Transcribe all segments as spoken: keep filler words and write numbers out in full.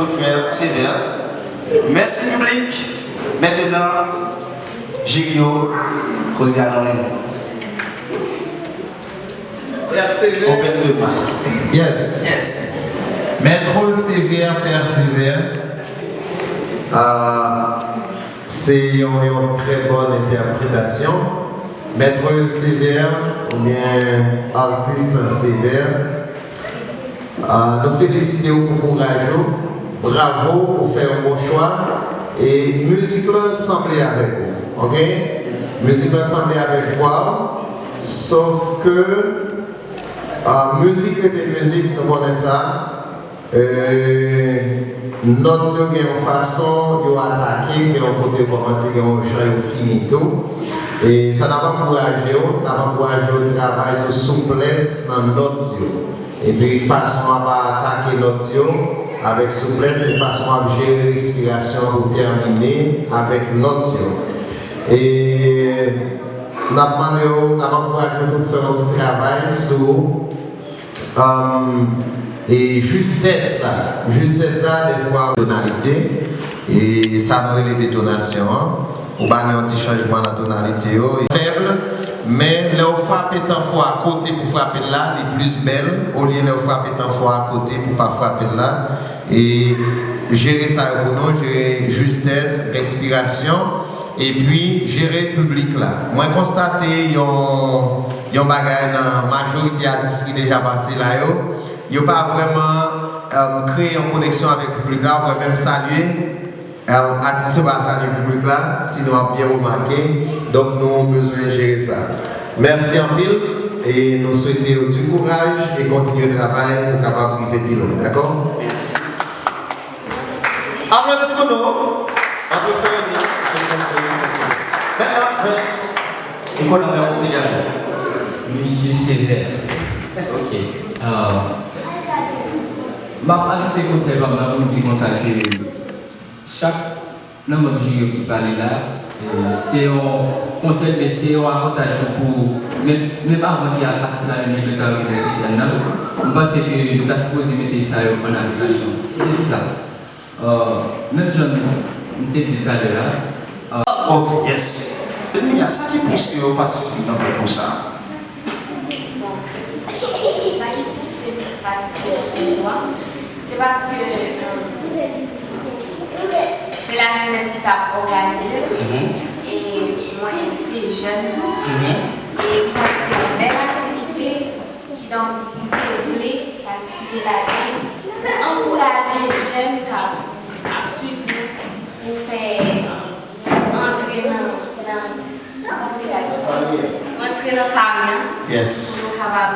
Frè Sévère. Mèsi piblik. Mentenan, jiri yo, koze a nan men nou. Open the mic. Yes. Yes. Maître Sévère Persévère. Ah, se yon, yon trè bòn entèpretasyon. Maître Sévère, oubyen Artiste Sévère, ah, nou felisite w pou kouraj ou. Bravo, ou fè yon bon chwa. E mizik lan sanble avèk ou, oke? Mizik lan sanble avèk vwa w, sòf ke, ah, mizik rete mizik, nou konnen sa. E, nòt yo gen yon fason yo atake, gen yon kote yo kòmanse, gen yon jan yo fini tou. E sa n ap ankouraje w, n ap ankouraje w travay sou souplès nan nòt yo. Epi fason w ap atake nòt yo avèk souplès e fason w ap jere respirasyon pou tèmine avèk nòt yo. E n ap mande w, n ap ankouraje w pou fè yon ti travay sou, um, e, jistès la. Jistès la, dèfwa, tonalite, e sa nou rele detonasyon an. Ou pa gen yon ti chanjman nan tonalite yo. Fèb, men lè w frape tan fò a kote pou frape l la, li plis bèl, olye lè w frape tan fò a kote pou pa frape l la. E jere sa yo pou nou, jere jistès, respirasyon, epi jere piblik la. Mwen konstate yon, yon bagay nan majorite atis ki deja pase la yo. Yo pa vrèman, um, kreye yon koneksyon avèk piblik la, ou wè menm salye. Atis yo pa salye piblik la, si nou ap byen remake. Donk, nou bezwen jere sa. Mèsi anpil, e nou swete yo di kouraj e kontinye travay pou kapab rive pi lwen, dakò? Mèsi. Aplodi pou nou. Antre frè nou, se konseye, konseye. Mèt la, Prince, ou konn avè w, ou degaje w. Misye Sevè. Ok. Ah, m ap ajoute konsèy pa m nan pou m di konsa ke chak nan manm jiri yo ki pale la, e, se yon konsèy, men se yon avantaj tou pou, men, menm avan ke atis la menm yo ta rive sou sèn nan, m panse ke yo ta sipoze mete sa yo an aplikasyon. Ki se ki sa? Euh, menm jan m te di l talè la, euh, Ok, yes. Mia, sa ki pouse w patisipe nan konkou sa a? Bon, sa ki pouse m patisipe nan konkou a, se paske, euh, se lajenès ki t ap òganize l, Mhm. e mwen se jèn tou, Mhm. e m panse se yon bèl aktivite, kidonk m te vle patisipe ladan l pou ankouraje jèn k ap, ap swiv nou pou fè, euh, antre nan, nan, kòman te ka di sa? Antre nan fami an, Yes. pou nou kapab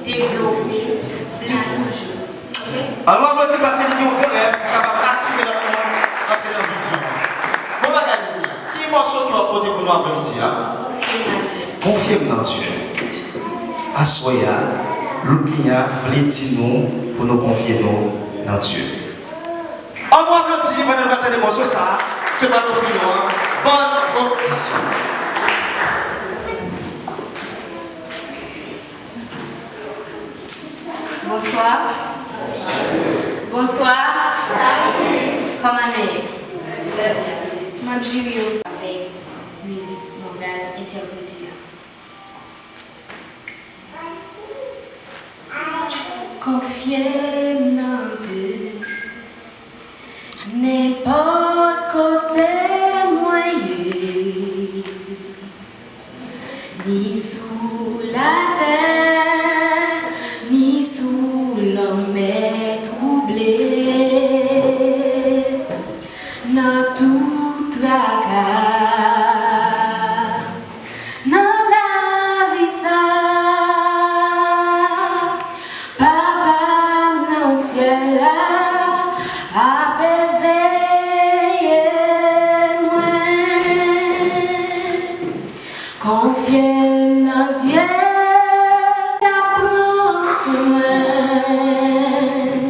devlope plis toujou. Ok? An nou aplodi paske li gen yon gran rèv, li kapab atire lòt moun antre nan vizyon an. Bon bagay, Mia. Ki mòso ke w ap pote pou nou aprèmidi a? Konfye m nan Dye. Konfye m nan Dye. Aswè a, Mia vle di nou pou nou konfye nou nan Dye. An nou aplodi pandan nou pral tande mòso sa a ke m pral ofri nou an. Bòn odisyon. Bonswa. Bonswa. Kòman nou ye? Manm jiri yo avèk mizik mwen pral entèprete a. Konfye m nan Dye. Nenpòt kote mwen ye, ni sou latè, ni sou lanmè twouble, nan tout traka. Nan lavi sa, Papa m nan syèl la ape veye mwen. Konfye m nan Dye, l ap pran swen mwen.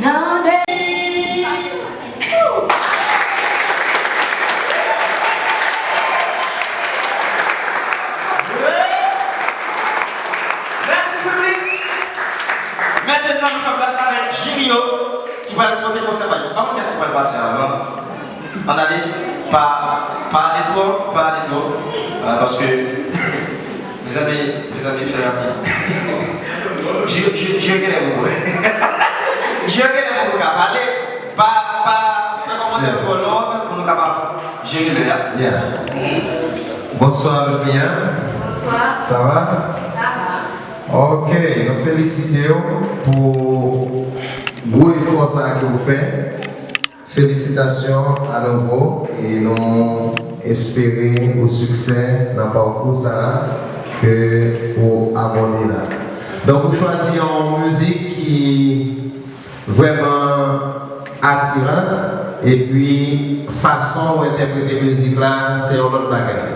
Nan de- Mèsi piblik. Mentenan nou fè plas avèk jiri yo ki pral Te konsèy pa yo. Pa konn kiyès ki pral pase avan. Ann ale, pa, pa ale twò, pa ale twò. Euh, paske, mezanmi, mezanmi, fè rapid. Je, je, je genlè poko. Je genlè poko ka pale. Pa, pa fè kòmantè twò long pou nou kapab jere lè a. Yeah. Bonswa, Lumia. Bonswa. Sa va? Sa va. Ok, nou felisite w pou gwo efò sa a ke w fè. Felisitasyon anouvo e nou espere yon siksè nan pakou sa a ke ou abòde la. Donk, ou chwazi yon mizik ki vrèman atiran, epi fason ou entèprete mizik la, se yon lòt bagay.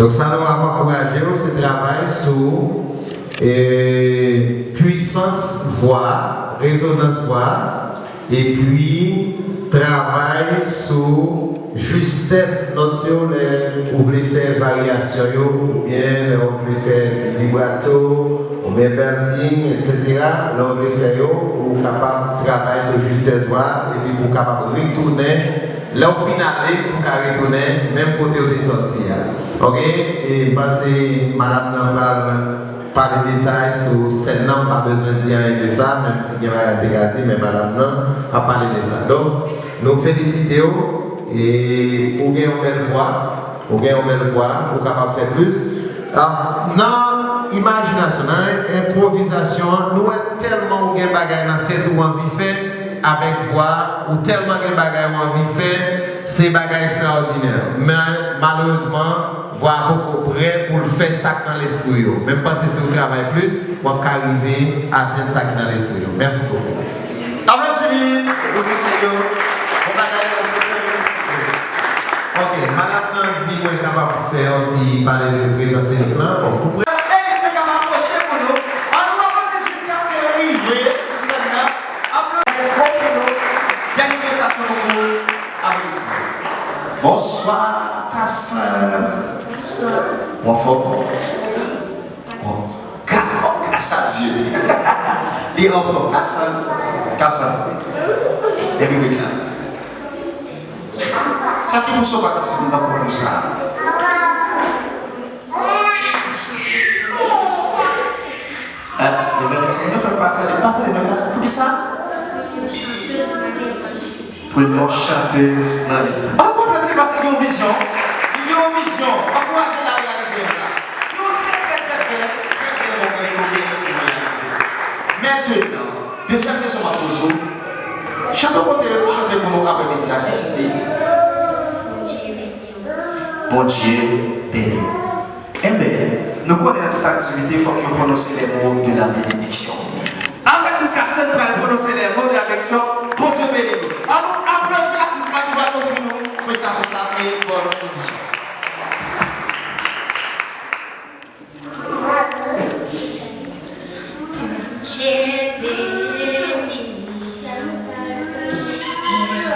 Donk, sa nou ap ankouraje w, se travay sou, e, pwisans vwa, rezonans vwa, epi travay sou jistès nòt yo lè ou vle fè varyasyon yo, oubyen lè ou vle fè vibrato, oubyen belting, etsetera. Lè ou vle fè yo, pou ou kapab travay sou jistès vwa, epi pou ou kapab retounen, lè ou fin ale, pou ou ka retounen menm kote ou te sòti a. Ok? E m panse madanm nan pral pale detay sou sèn nan, m pa bezwen di anyen de sa, menm si gen bagay te ka di, men madanm nan ap pale de sa. Donk, nou felisite w, e ou gen yon bèl vwa, ou gen yon bèl vwa, ou kapab fè plis. Ah, nan imajinasyon, nan enpwovizasyon an, nou wè tèlman ou gen bagay nan tèt ou anvi fè avèk vwa, ou tèlman gen bagay ou anvi fè, se bagay ekstraòdinè. Men, malerezman, vwa a poko prè pou l fè sa k nan lespri w yo. Men m panse si w travay plis, w ap ka rive atenn sa ki nan lespri w yo. Mèsi bokou. Aplodi pou konsèy yo. Bon bagay, bon bagay. Ok, madanm nan di mwen kapab fè yon ti pale de prezans senik lan. Bon, pou pre- Elis mwen kapab pwoche pou nou. An nou aplodi jiskaske l rive sou sèn nan. Aplodi pou nou. Dènye prestasyon pou nou. Aplodi. Bonswa, Kassann. Bonswa. Ou anfòm? Wi. Bon. Gras, oh, gras a Dye. Li anfòm. Kassann. Kassann. Epi Mika. Sa ki pouse w patisipe nan konkou sa a? Eh, mezanmi, timoun yo fè m pa tande, pa tande nan kas. Poukisa? Pou l yon chantèz nan levanjil. Pou l yon chantèz nan levanjil. An nou aplodi paske li gen yon vizyon. Li gen yon vizyon. Ankouraje l a reyalize rèv la. Se yon trè, trè, trè, trè, trè, trè bon rèv li gen pou reyalize. Mentnan, dezyèm kesyon m ap poze w. Chante yon kote, chante pou nou aprèmidi a. Ki tit li? Bondye beni w. Bondye beni w. Enben, nou konnen nan tout aktivite, fòk yo pwononse les mots de la bénédiction. Avèk nou, Kassann pral pwononse les mots de la bénédiction. Bondye beni nou. An nou aplodi atis la ki pral ofri nou prestasyon sa e bòn odisyon. Bondye beni w,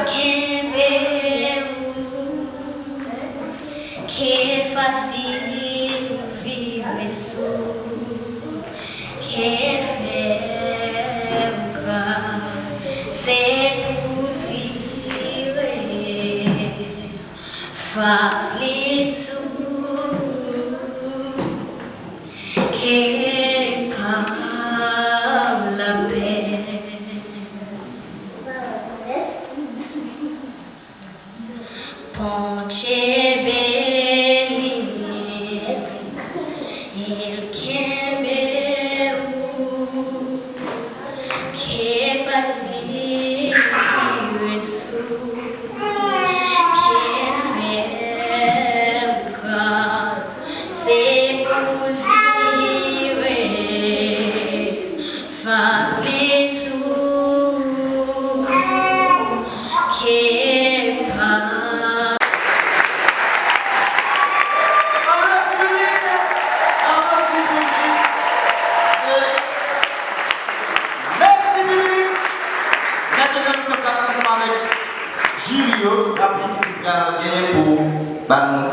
kenbe w. Ke fasil vire sou, ke fè w gras, se pou l vire fas li sou, ke pa w lapè. Bondye beni w, e l kenbe w, ke fas li vire sou, ke l fè w gras, se pou l vire fas li sou, ke pa. Aplodi piblik! Aplodi piblik! E mèsi piblik! Mentnan nou fè plas ansanm avèk jiri yo, epi ki pral genyen pou ba nou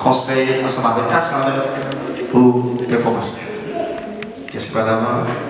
konsèy ansanm avèk Kassann pou pèfòmans la. Kiyès ki pral avan?